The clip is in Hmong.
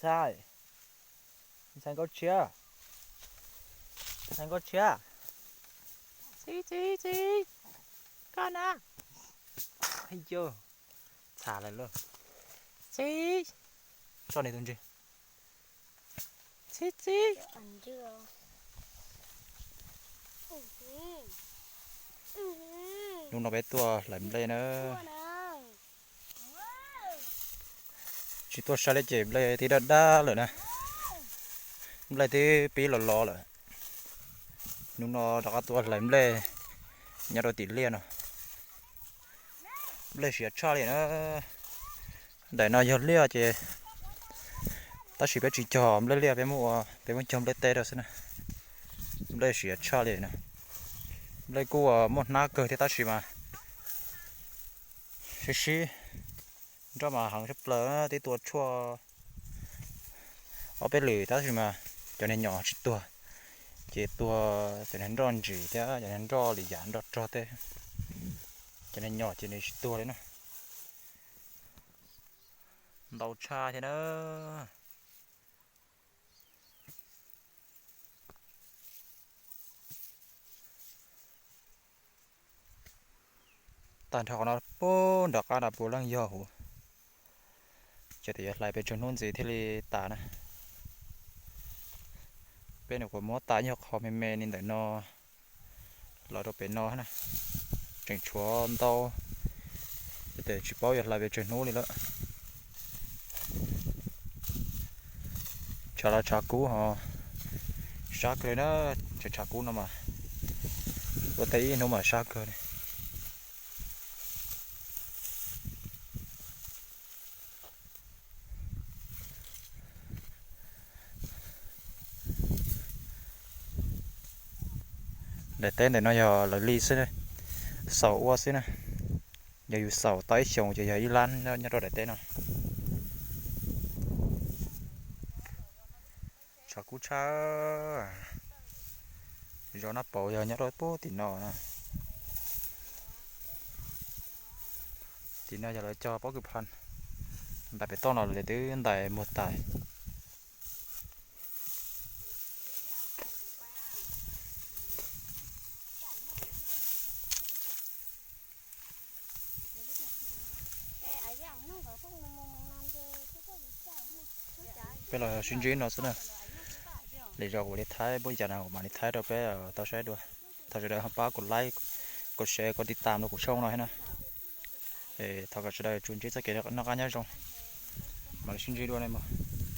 Txhais, ntxhais Nkauj Tshiab, ntxhais Nkauj Tshiab, txiv, txiv, txiv, koj na, yog, txhais lawm lauj, txiv, tso nws tus ntsej, txiv, txiv. Hnub no peb tuaj hlais nplej na. Tsis tuaj sai li ces nplej twb daj daj lawm na. Nplej twb pib los los lawm. Hnub no rov qab tuaj hlais nplej nyob rau tim liaj no. Nplej siav tshaj li na. Daim no yog liaj ces tab sis peb tsis cog nplej liaj, peb muab ua, peb muab cog nplej teb rau xwb na. Nplej siav tshaj li na. Nplej kuj muaj hnab kawg thiab tab sis mas sib sib nroj mas heev tshaj plaws, twb tua tshuaj ob peb lwm tab sis mas cov niag nyom tsis tuag, ces tuag cov niag nroj ntsis thiab cov niag nroj li yam nroj rog tej, cov niag nyom ces nws tsis tuag li na. Ntau tshaj thiab na. Tag nrho qhov no puag nram qab no puav leej yog huv, ces tias yuav hlais pes tsawg hnub ntxiv thiaj li tas na. Peb nyuam qhuav muab tas ib qho me me li ntawm no los rau pem no na, tseem tshuav ntau, ces tsis paub yuav hlais pes tsawg hnub li lawm. Tshav los tshav kub ho sab kawg li na, tshav tshav kub no mas ua teb ib hnub mas sab kawg li. Daim teb ntawm no yog lawv li xwb, xaus ua xwb na. Yog yus xaus tau ib xyoos ces yog ib lab nyob rau daim teb no. Tshav kub tshaj. Zos Naj Pauv yog nyob rau puag tim no na. Tim no yog lawv cog pob kws pha. Ntais pem toj no lawv twb ntais muag tas. Peb los sib ntsib no xwb na. Lwm zaus kuv mam li thaij, muaj li cas no kuv mam li thaij rau peb tau saib dua. Thov sawv daws pab kuv like, kuv share, kuv tiv tam rau kuv channel no thiab na. Thov kom sawv daws tsuas ntsib txoj kev noj qab nyob zoo. Mam li sib ntsib dua ne mog.